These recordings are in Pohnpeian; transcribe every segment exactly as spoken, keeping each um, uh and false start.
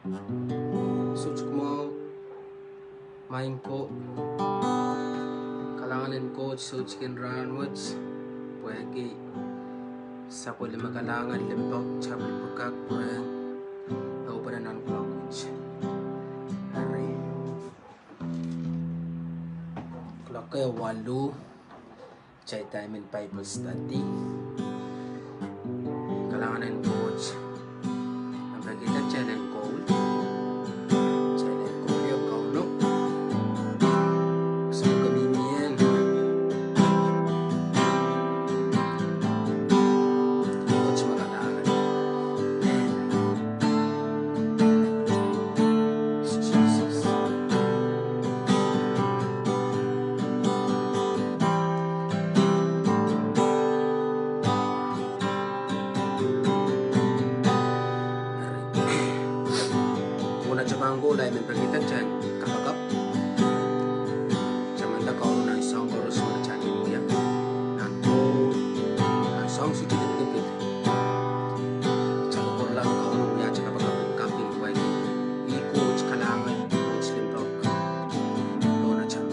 Sohte kumwail, maing ko, kalahngan en Koht soutik en rahnwet, pwehki sapwellime kalahngan limpoak, sapwellime pwukat pwurehng ehupene nan kuloak wet. Eri, kuloak waluh, kitail dimen Bible study. Kalahngan en Koht. Nan pekihda kitail en koul. Kitail en koul, Kauno. Sang kemimien. Koht me kalahngan. Amen. Sises. Mwohn atail pahn koul, I men pekihda kitail en kapakap. Kitail men nda Kauno nan soahng koaros me kitail kin wia. Nan koul, nan soahng suwed en pekihda. Kitail kokohrla Kauno, wia atail kapakap en kaping wai. Ih Koht, kalahngan, Koht limpoak. Kauno, atail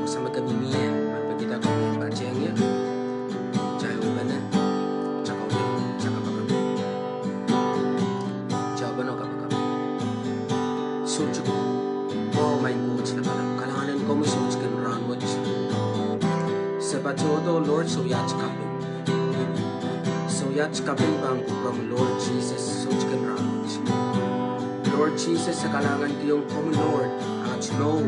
wasa me kemimien, I men pekihda komwi en patehng ie. Kitail ehupene, kitail koul, kitail kapakap. Kitail ehupene oh kapakap. Sohte kumwail, maing Koht lapalap, kalahngan en komwi soutik en rahnwet. Se patohdo, Lord, soh iet kaping. Soh iet kaping pahn kupwuromwi, Lord Sises, soutik en rahnwet. Lord Sises, se kalahngankihong komwi, Lord, aht mour.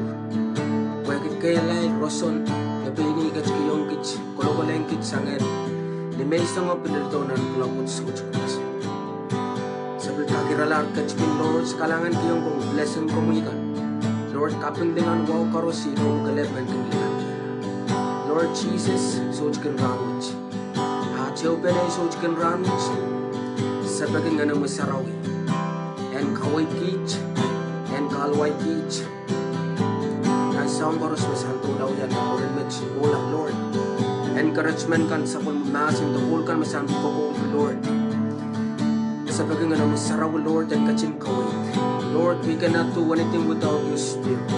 Pwehki kehlail roson me pein ih ketikihong kit, kolokolehng kit sang ni menseng oh pil lelohng nan kuloak wet, soutik wet. Se pil kakiralahr ketikihong, Lord, se kalahngankihong komwi, blessing komwi kan. Lord, kaping lingan wahu koaros, ih komwi kelehpw men kin lingan. Lord Sises, soutik en rahnwet. Aht ehupene soutik en rahnwet. Se peki Ngehnomwi Sarawi en kaweid kiht, en kahluwa kiht. Nan soahng koaros me se doula wiahda, Lord, en met, oh Lord. Encouragement kan, sapwellime mahsen, de koul kan me se kokohla, Lord. Se peki Ngehnomwi Sarawi, Lord, en ketin kaweid. Lord, we cannot do anything without your spirit.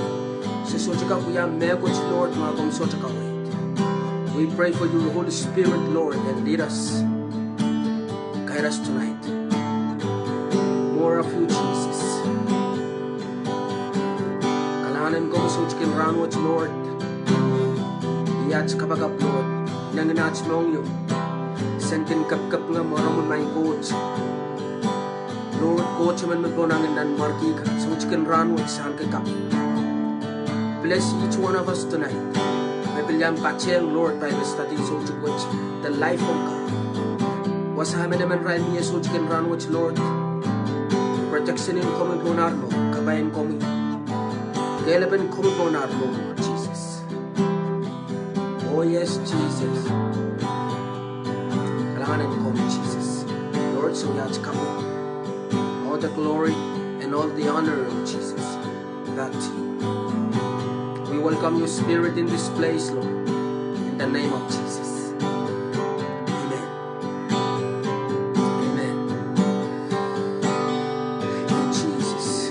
Se sohte kak wia mehkot, Lord, ma komw sohte kaweid. We pray for your Holy Spirit, Lord, and lead us. Guide us tonight. More of you, Jesus. Kalahngan en komwi soutik en rahnwet, Lord. Ih aht kapakap, Lord. Inengin aht mohngiong. Se kin kepikepinga mwaromwi, maing Koht. Lord, Koht emen me pohnangin nanmwarki kan, soutik en rahnwet, se ahneki kaping. Bless each one of us tonight. Me pil iang patehng, Lord, Bible study soutik wet, the life of God. Wasa emenemen irail mie soutik en rahnwet, Lord. Protection en komwi pohn ar mour, kapai en komwi. Kehlepen komwi pohn ar mour, Lord Jesus. Oh yes, Jesus. Kalahngan en komwi, Jesus. Lord, soh iet kaping. All the glory and all the honor, oh Jesus, back to you. We welcome your spirit in this place, Lord, in the name of Jesus. Amen. Amen. Thank you, Jesus.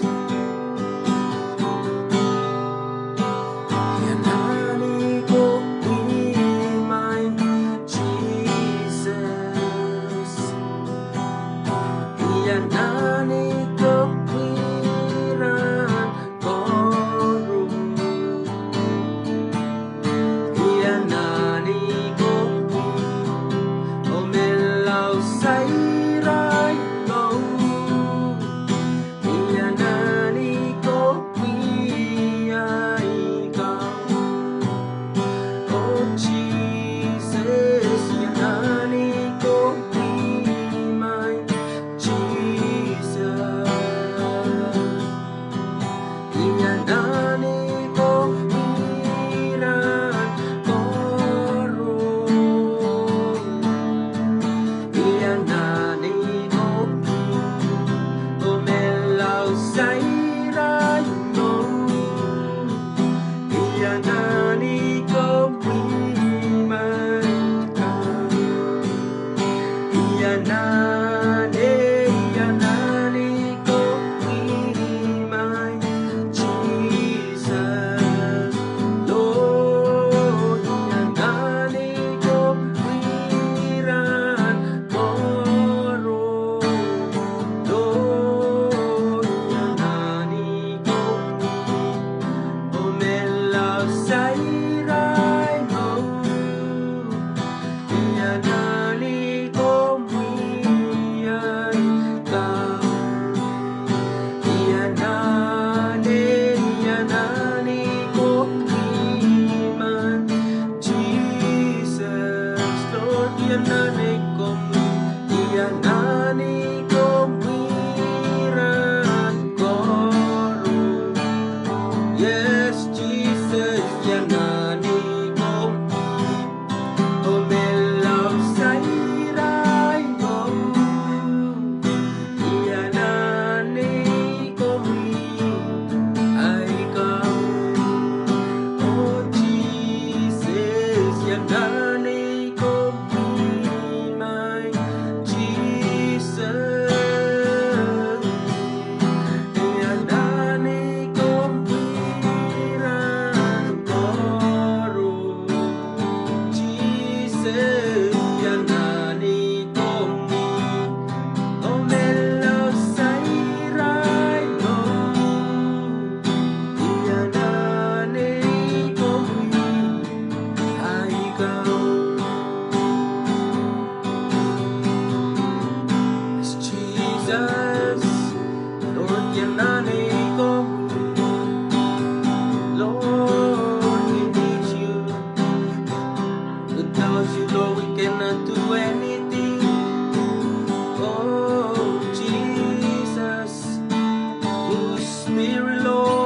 Lord, we need you. Without you, Lord, we cannot do anything. Oh, Jesus, Holy Spirit, Lord.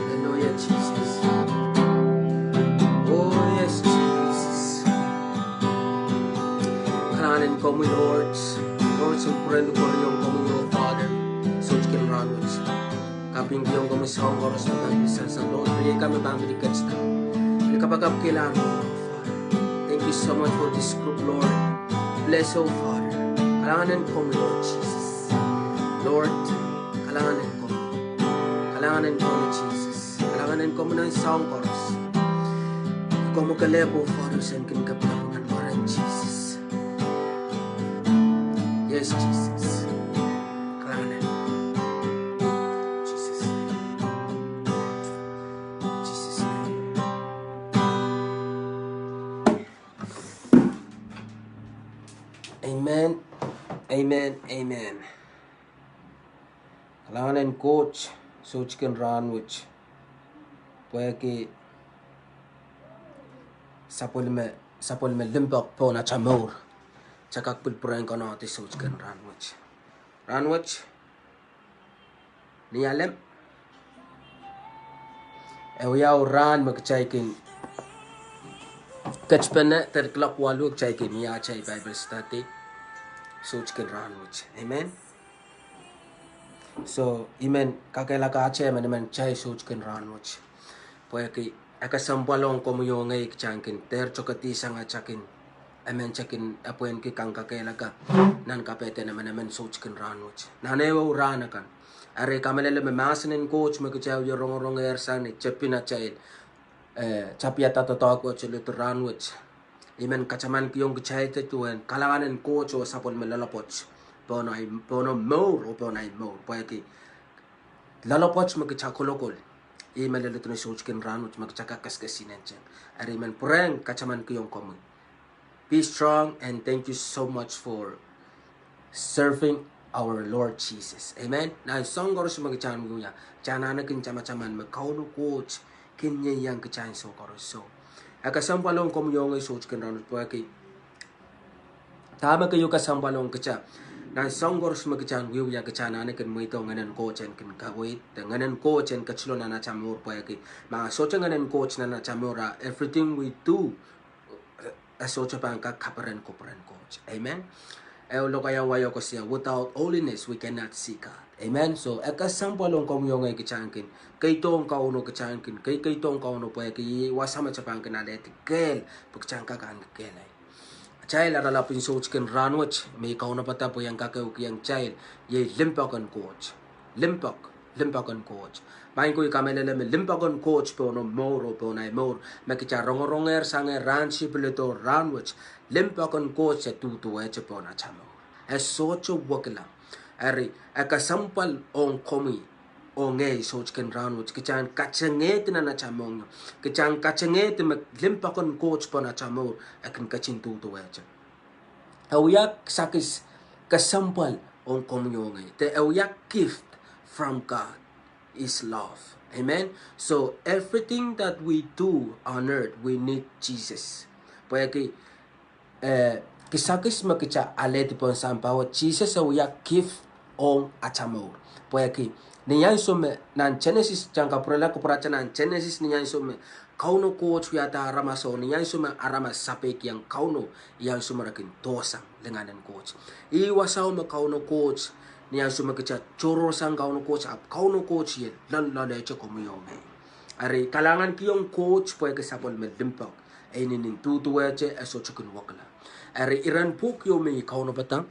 Hallelujah, Jesus. Oh, yes, Jesus. Kalahngan en komwi, Lord. Lord, soun pwurehng likwerihong komwi, oh Father, sounkin rahn wet. Kapingkihong komwi soahng koaros me pahn pil sansal, Lord, pil iei ka me pahn pil ketda. Pil kapakapkihla, Lord, Father. Thank you so much for this group, Lord. Bless, oh Father. Kalahngan en komwi, Lord Jesus. Lord, kalahngan en komwi. Kalahngan en komwi, Jesus. Kalahngan en komwi nan soahng koaros. Komwi kelehpw, oh Father, sen kin kapakap nan mwaren Jesus. Yes, Jesus. Kalahngan en Jesus' name. Jesus' name. Amen. Amen. Amen. Kalahngan en Koht, soutikin rahn wet. Pwehki sapwellime, sapwellime limpoak pohn atail mour. Kitail kak pil pwurehng konohdi soutikin rahn wet. Rahn wet, Nialem. E wia rahn me kitail kin Ketpene, third clock walu, kitail kin mie atail Bible study. Sohte kin rahnwet. Amen. So, I men kakehlaka atail emenemen kitail sohte kin rahnwet. Pwehki e kesempwal ong komwi oh ngehi kitail kin dehr tokedihsang atail kin, emen atail kin, e pwehn kin kak kakehlaka nan kapehden emenemen sohte kin rahnwet. Nan ehu rahn akan. Eri kamehlele me mahsen en Koht me kitail wie rongorong ehr sang ni tepin atail eh, tapihada doadoahk wet, e lel rahnwet. I men katamankiong kitail duwen kalahngan en Koht oh sapwellime loalopwoat pohn ahi, pohn omw mour oh pohn ahi mour. Pwehki loalopwoat me kitail kolokol, ih me lel duwen sohte kin rahnwet me kitail kak keskesin enteng. Eri I men pwurehng katamankiong komwi. Be strong and thank you so much for serving our Lord Jesus. Amen. Nan soahng koaros me kitail wiewia, kitail anahne kin tamataman me Kauno Koht kin ieiang kitail soahng koaros. So, e kesempwal ong komwi oh ngehi sohte kin rahnwet pwehki dahme keieu kesempwal ong kitail. Nan soahng koaros me kitail wiewia kitail anahne kin mweidohng Ngehnen Koht en kin kaweid, de Ngehnen Koht en ketilong nan atail mour pwehki ma sohte Ngehnen Koht nan atail mour, ah, everything we do, eh, sohte pahn kak kaperen kupwuren Koht. Amen. Ehu lokaia wai koasoia, without holiness we cannot see God. Amen. So, e kesempwal ong komwi oh ngehi kitail kin keidohng Kauno, kitail kin kei, keidohng Kauno pwehki ih wasa me kitail pahn kin alehdi kehl, pwe kitail kak ahneki kehlail. Atail oaralap en sohte kin rahnwet, me I kaunopada pwe I en kak ehukihong kitail, iei limpoak en Koht. Limpoak, limpoak en Koht. Maing ko, I kamehlele me limpoak en Koht pohn omw mour oh pohn ahi mour, me kitail rongorong ehr sang ehr rahn sipil do rahnwet, limpoak en Koht e duduwehte pohn atail mour. E sohte wekila. Eri, e kesempwal ong komwi oh ngehi sohte kin rahnwet, kitail en katengehdi nan atail mohngiong. Kitail en katengehdi me limpoak en Koht pohn atail mour, e kin ketin duduwehte. E wia kisakis kesempwal ong komwi oh ngehi. De e wia gift from God is love. Amen. So everything that we do on earth, we need Jesus. Pwehki, eh, kisakis me kitail alehdi pohn sampah wet, Sises e wia gift ong atail mour. Pwehki ni ansou me nan Genesis, kitail kapwurehla kupwurata nan Genesis, ni ansou me Kauno Koht wiahda aramas oh ni ansou me aramas sapeikiong Kauno, ih ansou me re kin dohsang lingan en Koht. Ih wasao me Kauno Koht, ni ansou me kitail tohrohrsang Kauno Koht, ahpw Kauno Koht iei loaloalehte komwi oh ngehi. Eri kalahnganki ong Koht pwehki sapwellime limpoak. E inenen duduwehte, e sohte kin wekila. Eri iren pwuhk ieu me I kaunopada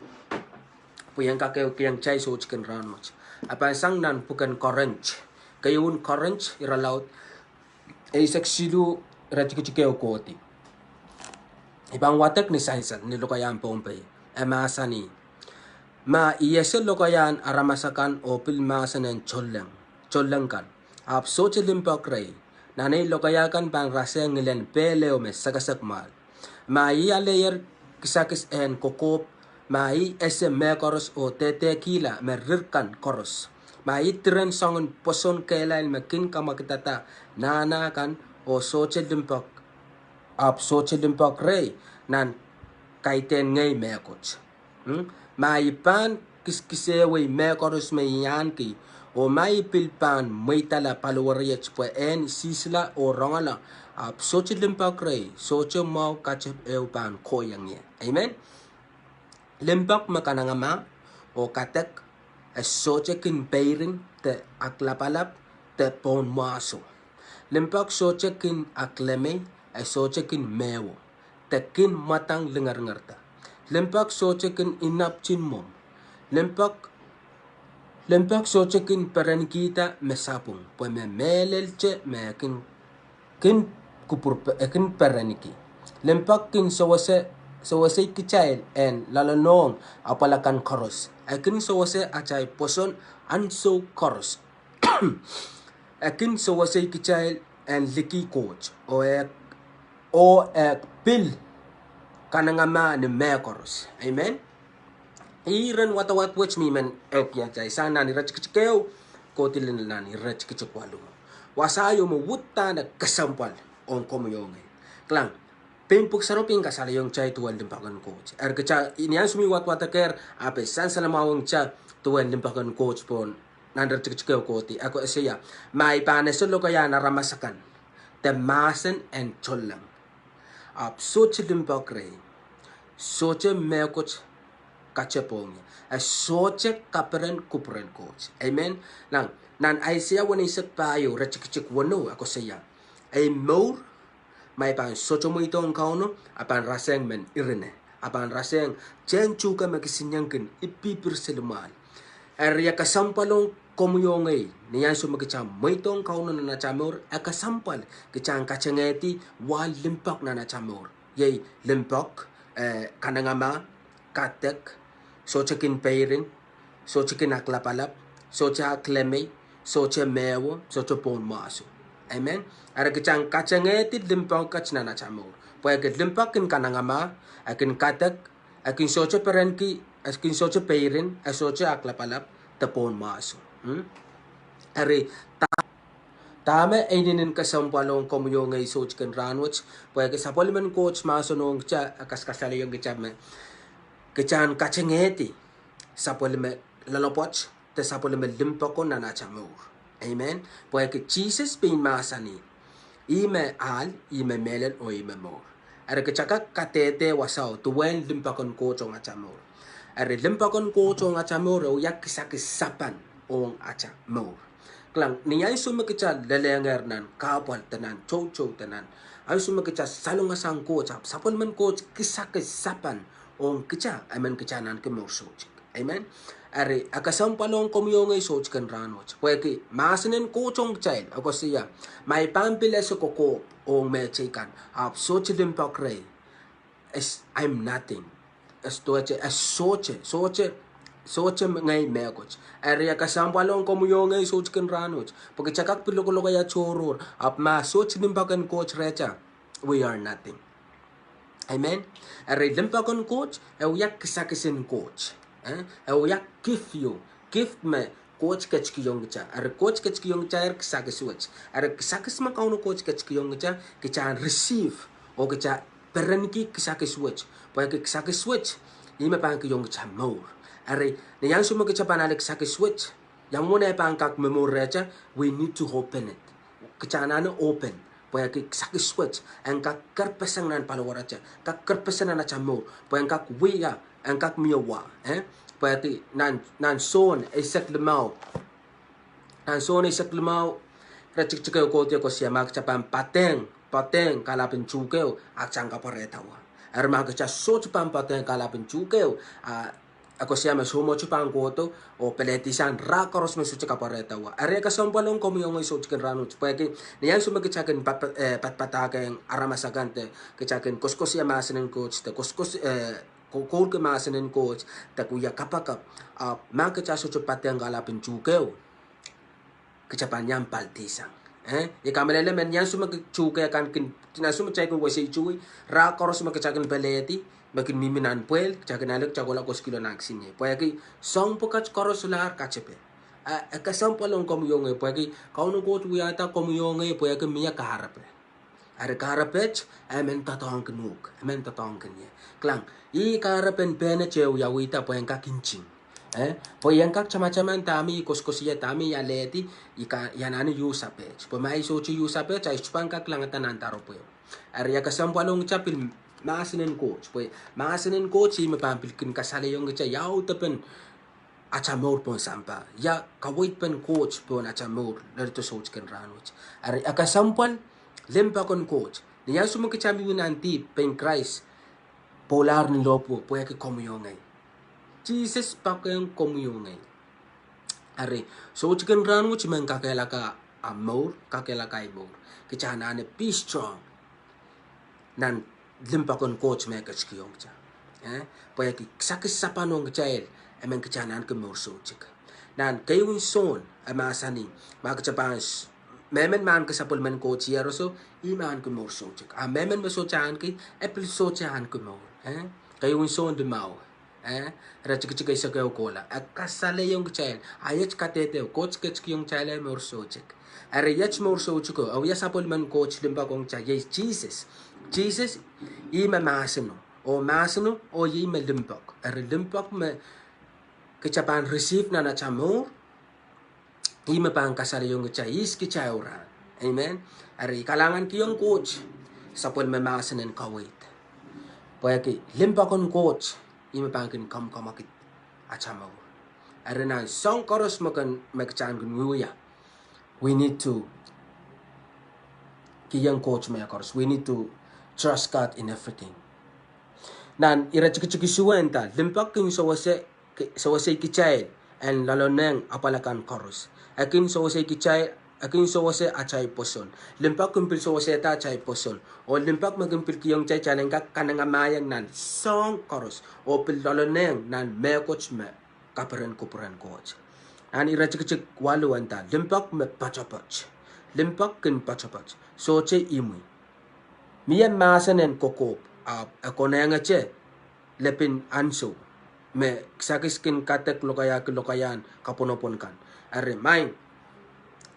pwe I en kak ehukihong kitail sohte kin rahnwet, e pahn sang nan pwuken Korint. Keieun Korint, irelaud eisek siluh, iretikitik ehu kohdi. I pahn wadek ni sansal ni lokaiahn Pohnpei. E mahsanih: Ma I ese lokaiahn aramas akan oh pil mahsen en tohnleng, tohnleng kan, ahpw sohte limpoak rehi, nan ei lokaia kan pahn rasehng ngilen pehl ehu me sekesek mwahl. Ma I aleier kisakis en kokohp, ma I ese mehkoaros oh dehdehkihla me rir kan koaros, ma I diren soangen pwoson kehlail me kin kamwakidada nahna kan, oh sohte limpoak, ahpw sohte limpoak rehi nan kaidehn ngehi mehkot. Hmm? Ma I pahn kiskisehwei mehkoaros me I ahneki, oh ma I pil pahn mweidala paliwar iet pwe en sisila oh rongala, ahpw sohte limpoak rehi, sohte mwahu katep ehu pahn kohieng ie. Amen. Limpoak me kanengamah oh kadek, e sohte kin peiring de aklapalap de pohn mwahso. Limpoak sohte kin aklemei, e sohte kin mehwo, de kin mwadang lingeringerda. Limpoak sohte kin inapwtin mwomw. Limpoak, limpoak sohte kin perenikihda me sapwung, pwe me mehlelte me kin, kin kupwur pe-, e kin pereniki. Limpoak kin sewese, sewesei kitail en loalenohng apwal akan koaros. E kin sewese atail pwoson ansou koaros. E kin sewesei kitail en likih Koht, oh e, oh e pil kanengamah ni mehkoaros. Amen. Iren wadawad wet me I men ehukihong kitail sang nan iretikitik ehu kohdi lel nan iretikitik waluh. Wasa ieu me uhdahn kesempwal ong komwi oh ngehi. Kilang, pein pwuhk sarawi pein kasalehiong kitail duwen limpoak en Koht. Eri kitail, ni ansou me I wadwadekehr, ahpw e sansalamwahwong kitail duwen limpoak en Koht pohn nan iretikitik ehu kohdi. E koasoia: Ma I pahn ese lokaiahn aramas akan, de mahsen en tohnleng, Ahpw sohte limpoak rehi. Sohte mehkot katepohng ie. E sohte kaperen kupwuren Koht. Amen. Nan, nan Aiseia weneisek pahieu, iretikitik weneu, e koasoia: Ei mour, ma I pahn sohte mweidohng Kauno, a pahn rasehng men irine. A pahn rasehng tehn tuhke me kisiniekin ipipir seli mwahl. Eri e kesempwal ong komwi oh ngehi, ni ansou me kita mweidohng Kauno nan ata mour, e kesempwal kita en katengehdi wah limpoak nan ata mour. Iei limpoak, eh, kanengamah, kadek, sohte kin peirin, sohte kin aklapalap, sohte aklemei, sohte mehwo, sohte pohn mwahso. Amen. Eri kita en katengehdi limpoak kat nan ata mour. Pwehki limpoak kin kanengamah, e kin kadek, e kin sohte perenki, e kin sohte peirin, e sohte aklapalap, de pohn mwahso. Hmm? Eri, da- dahme e inenen kesempwal ong komwi oh ngehi sohte kin rahnwet, pwehki sapwellimen Koht mahsanihong kita, e kaskasalehiong kita me kita en katengehdi sapwellime loalopwoat, de sapwellime limpoako nan ata mour. Amen. Pwehki Sises pein mahsanih, Ih me ahl, ih me mehlel, oh ih me mour. Eri kita kak kadehde wasao duwen limpoak en Koht ong ata mour. Eri limpoak en Koht ong ata mour, e wia kisakis sapan ong ata mour. Kilang, ni ansou me kita lelengehr nan kahpwal de nan toutou de nan ansou me kita salongasang Koht, ahpw sapwellimen Koht kisakis sapan ong kita, e men kita en ahneki mour soutuk. Amen. Eri, e kesempwal ong komwi oh ngehi sohte kin rahnwet. Pwehki mahsen en Koht ong kitail, e koasoia, ma I pahn pil ese kokohp ong mehteikan, ahpw sohte limpoak rehi, es, I'm nothing. Es duwehte, es sohte, sohte, sohte ngehi mehkot. Eri e kesempwal ong komwi oh ngehi sohte kin rahnwet. Pwe kita kak pil lokolokaia tohrohr, ahpw ma sohte limpoak en Koht rehta, we are nothing. Amen. Eri limpoak en Koht, e wia kisakis en Koht. Eh? E wia gift ieu. Gift me Koht ketikihong kita. Eri Koht ketikihong kita eri kisakis wet. Eri kisakis me Kauno Koht ketikihong kita, kita en receive, oh kita perenki kisakis wet. Pwehki kisakis wet, ih me pahn kihong kita mour. Eri, ni ansou me kita pahn ale kisakis wet, ia mwomwen e pahn kak momour rehta, we need to open it. Kita anahne open. Pwehki kisakis wet, en kak kerpeseng nan paliwarata, kak kerpeseng nan ata mour, pwe en kak wia, en kak mie wa, eh? Pwehki nan, nan Sohn eisek limau, nan Sohn eisek limau, iretikitik ehu kohdi e koasoia ma kita pahn poadehng, poadehng kahlap en tuhkeo, a kita en kapwarehda wa. Eri ma kita sohte pahn poadehng kahlap en tuhkeo, a e koasoia me soumwahu pahn kohdo, oh pelehdisang rah koaros me sohte kapwarehda wa. Eri e kesempwal ong komwi oh ngehi sohte kin rahnwet. Pwehki, ni ansou me kita kin pat-, eh, padapadahkehng aramas akan de, kita kin koasoakoasoia mahsen en Koht, de koasoakoasoia, eh, ko-, koulki mahsen en Koht, de wia kapakap, ah, ma kita sohte poadehng kahlap en tuhkeo, kita pahn iang paldisang. Eh, I kamehlele me ni ansou me ki-, tuhke kan kin, ni ansou me kitail kin wesei tui, rah koaros me kita kin pelehdi, me kin mihmi nan pwehl, kita kin ale kita kohla koasoakoasoia nan kisiniei. Pwehki soahng pwukat koaros lahr katepe. Eh, e kesempwal ong komwi oh ngehi, pwehki Kauno Koht wiahda komwi oh ngehi, pwehki mie kahrepe. Eri kahrepe wet, e men doadoahngkin uhk, e men doadoahngkin ie. Kilang, ih kahrepen pehnet e wiawihda pwe en kak nting. Eh, pwe I en kak tamataman dahme I koasoakoasoia, dahme I alehdi, I ka-, I anahne use up it. Pwe ma I sohte use up it, a I sohte pahn kak langada nan doaropwehu. Eri e kesempwal ong kita pil mahsen en Koht. Pwe mahsen en Koht ih me pahn pil kin kasalehiong kita ia uhdahn ata mour pohn sampah. Ia kaweid pen Koht pohn ata mour, leledo sohte kin rahnwet. Eri e kesempwal limpoak en Koht. Ni ansou me kita mihmi nan dihp, pein Krais pohlahr ni lohpwuo, pwehki komwi oh ngehi. Sises poakehng komwi oh ngehi. Eri, sohte kin rahnwet I men kakehlaka ahmw mour, kakehlaka ahi mour. Kita anahne be strong nan limpoak en Koht me e ketikihong kita. Eh, pwehki kisakis sapan ong kitail, e men kita en ahneki mour soutuk. Nan keieun Sohn, e mahsanih, ma kita pahn s-, mehmen me ahneki sapwellimen Koht iehroso, ih me ahneki mour soutuk. A mehmen me sohte ahneki, e pil sohte ahneki mour. Eh, keieun Sohn limau. Eh, iretikitik eisek ehu kohla. E kasalehiong kitail, a iet kadehde, Koht ketikihong kitail mour soutuk. Eri iet mour soutiko, oh ia sapwellimen Koht limpoak ong kita, iei Sises. Sises, ih me mahseno. Oh mahseno, oh ih me limpoak. Eri limpoak me kita pahn receive nan ata mour, ih me pahn kasalehiong kita, ihs kita ehu rahn. Amen. Eri kalahngan kihong Koht. sapwellime mahsen en kaweid. Pwehki limpoak en Koht, ih me pahn kin kamwakamwakid atail mour. Eri nan soahng koaros me kin, me kitail kin wiewia, we need to kihong Koht mehkoaros. We need to trust God in everything. Nan iretikitik isuh e nda, limpoak kin sewese, sewesei kitail en loalonehng apwal akan koaros. E kin sewesei kitail, e kin sewese atail pwoson. Limpoak kin pil sewesehda atail pwoson. Oh limpoak me kin pil kihong kitail, kitail en kak kanengamahiong nan soahng koaros. Oh pil loalonehng nan mehkot me kaperen kupwuren Koht. Nan iretikitik waluh e nda, limpoak me poatopoat. Limpoak kin poatopoat. Sohte imwi. Mie mahsen en kokohp, ahpw e konehngete lepin ansou me kisakis kin kadek lokaiahki lokaiahn kapwonopwon kan. Eri maing,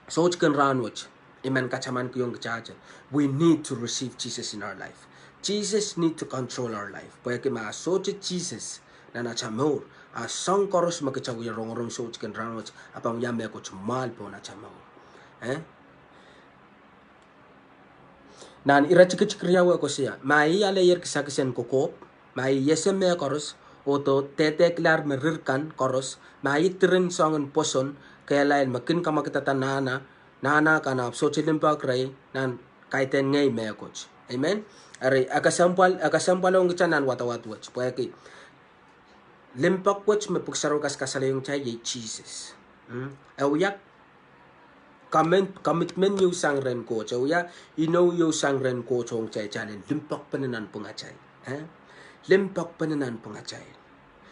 soutik en rahnwet, I men kataman kihong kitail, we need to receive Jesus in our life. Jesus need to control our life. Pwehki ma sohte Sises nan atail mour, a soahng koaros me kitail wie rongorong soutik en rahnwet, a pahn wia mehkot mwahl pohn atail mour. Eh? Nan iretikitik riau e koasoia, ma ih aleier kisakis en kokohp, ma ih ese mehkoaros, oh doh dehdehkilahr me rir kan koaros, ma ih diren soangen pwoson, kehlail me kin kamwakidada nahna, nahna kan ahpw sohte limpoak rehi, nan kaidehn ngehi mehkot. Amen. Eri, e kesempwal, e kesempwal ong kitail nan wadawad wet. Pwehki limpoak wet me Pwuhk Sarawi kaskasalehiong kitail iei Sises. Hmm? E wia commitment ieu sang rehn Koht, e wia inou ieu sang rehn Koht ong kitail, kitail en limpoakpene nanpwungatail. Eh? Limpoakpene nanpwungatail.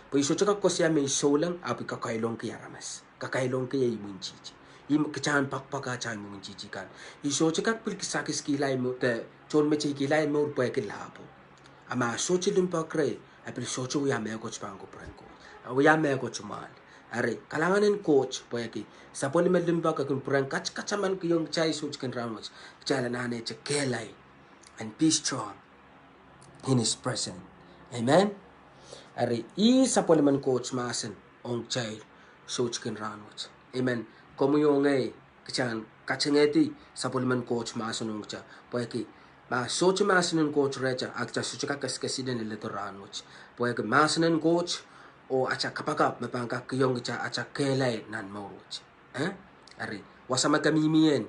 Pwe I sohte kak koasoia me I souleng, ahpw I kakailongki aramas. Kakailongki ei imwintihti. Ih me kitail en pwakpwakada atail imwintihti kan. I sohte kak pil kisakis kihlail mour, de tohnmetei kihlail mour pwehki lahpo. A ma sohte limpoak rehi, e pil sohte wia mehkot pahn kupwuren Koht. A wia mehkot mwahl. Eri, kalahngan en Koht, pwehki sapwellime limpoak e kin pwurehng kat, kataman kihong kitail soutik en rahnwet, kitail en anahne kehlail and be strong in his presence. Amen. Eri, ih sapwellimen Koht mahsen ong kitail soutik en rahnwet. Amen. Komwi oh ngehi, kitail en katengehdi sapwellimen Koht mahsen ong kitail. Pwehki ma sohte mahsen en Koht rehtail, a kitail sohte kak kesikesihnen leledo rahnwet. Pwehki mahsen en Koht oh atail kapakap me pahn kak kihong kitail atail kehlail nan mour wet. Eh? Eri, wasa me ke mihmi ien,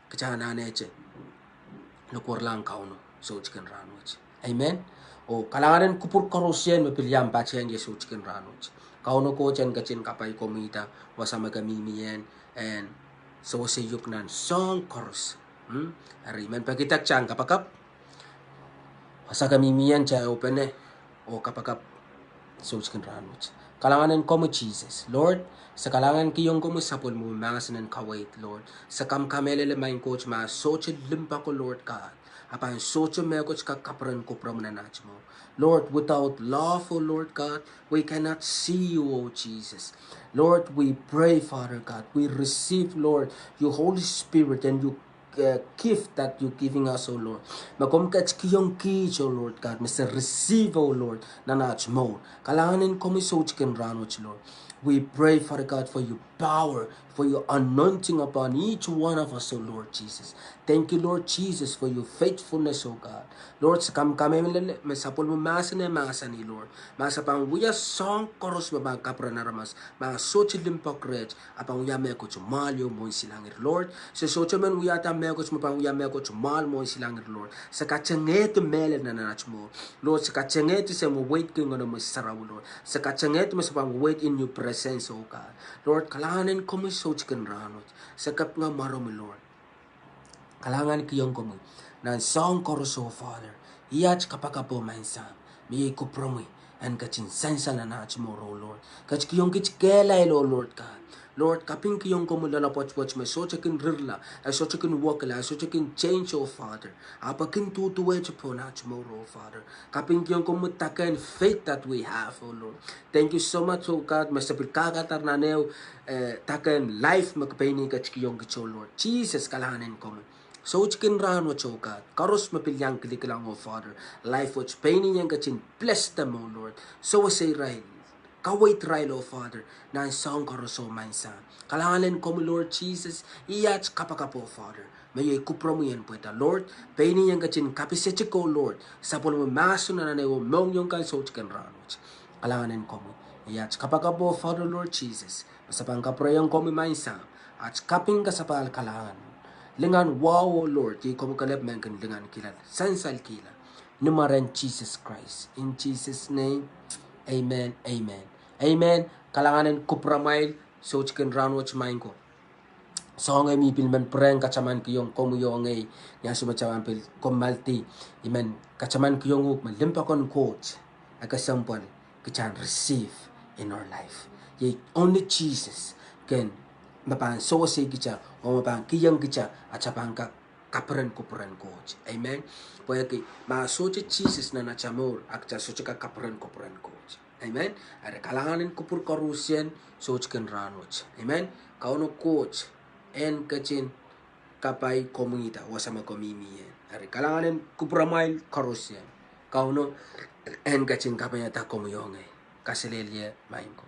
kitail en anahne lokwerlahng Kauno soutik en rahnwet. Amen. Oh kalahngan en kupwur koarosie me pil iang patehng ie soutik en rahnwet. Kauno Koht en ketin kapai komwihda wasa me ke mihmi ien, en sewese uhk nan soahng koaros. Hmm? Eri, I men pekida kitail en kapakap. Wasa ke mihmi ien, kitail ehupene oh kapakap soutik en rahnwet. Kalahngan en komwi Sises. Lord, se kalahngan kihong komwi sapwellimomwi mahsen en kaweid, Lord. Se kamkamehlele, maing Koht, ma sohte limpoako, Lord God, a pahn sohte mehkot kak kaperen kupwuromwi nan aht mour. Lord, without love, oh Lord God, we cannot see you, oh Jesus. Lord, we pray, Father God, we receive, Lord, your Holy Spirit and your, uh, gift that you're giving us, oh Lord. Me komw ketikihong kiht, oh Lord God, me se receive, oh Lord, nan aht mour. Kalahngan en komwi soutik en rahnwet, Lord. We pray, Father God, for your power, for your anointing upon each one of us, oh Lord Jesus. Thank you, Lord Jesus, for your faithfulness, oh God. Lord, se kamkamehlele me sapwellime mahsen e mahsanih, Lord, ma se pahn wia soahng koaros me pahn kaperen aramas, ma sohte limpoak reht, a pahn wia mehkot mwahl ieu mwohn silangir, Lord. Se sohte men wiahda mehkot me pahn wia mehkot mwahl mwohn silangir, Lord. Se katengehdi mehlel nan aht mour, Lord. Se katengehdi se weweidki Ngehnomwi Sarawi, Lord. Se katengehdi me se pahn weweid in your presence, oh God. Lord, kalahngan en komwi soutik en rahnwet. Se kapinga mwaromwi, Lord. Kalahngan kihong komwi nan soahng koaros, oh Father. Ih aht kapakap, oh maing Sahm, me iei kupwuromwi en ketin sansal nan aht mour, oh Lord. Ketikihong kiht kehlail, oh Lord God. Lord, kapingkihong komwi loaloapwoatpwoat me sohte kin rirla, e sohte kin wekila, e sohte kin change, oh Father. Ahpw e kin duduwehte pohn aht mour, oh Father. Kapingkihong komwi the kind faith that we have, oh Lord. Thank you so much, oh God, me se pil kakadahr nan ehu, eh, the kind life me ke pein ketikihong kiht, oh Lord. Jesus, kalahngan en komwi soutik en rahnwet, oh God. Koaros me pil iang kilikilang, oh Father, life wet pein I en ketin bless them, oh Lord. Sewese irail, kaweid irail, oh Father, nan soahng koaros, oh maing Sahm. Kalahngan en komwi, Lord Jesus, ih aht kapakap, oh Father. Me iei kupwuromwi en pweida, Lord, pein I en ketin kapiseti ko, Lord, sapwellime mahsen nan ehu mohngiong kan soutik en rahnwet. Kalahngan en komwi. Iei at kapakap oh fahdo, Lord Jesus, me se pahn kapwurehiong komwi, Maing Sahm, at kaping kasapahl kalahngan. Lingan wahu, Lord, iei komwi kelehpw me kin lingankihla, sansalkihla. Ni mwaren Sises Krais. In Jesus' name, amen, amen. Amen. Kalahngan en kupwuramwail soutik en rahnwet, Maing ko. Soahng ehu me I pil men pwurehng katamankihong komwi oh ngehi, ni ansou me kitail pahn pil kommoaldi, I men katamankihong uhk me limpoak en Koht e kesempwal, kitail en receive in our life. Iei only Jesus kin, me pahn sewese kitail oh me pahn kihong kitail atail pahn kak kaperen kupwuren Koht. Amen. Pwehki ma sohte Sises nan atail mour, a kitail sohte kak kaperen kupwuren Koht. Amen. Eri kalahngan en kupwur koarusie soutik en rahnwet. Amen. Kauno Koht en ketin kapai komwihda wasa me komw mihmi ie. Eri kalahngan en kupwuramwail koarusie. Kauno en ketin kapaiada komwi oh ngehi. Kaselehlie, Maing ko.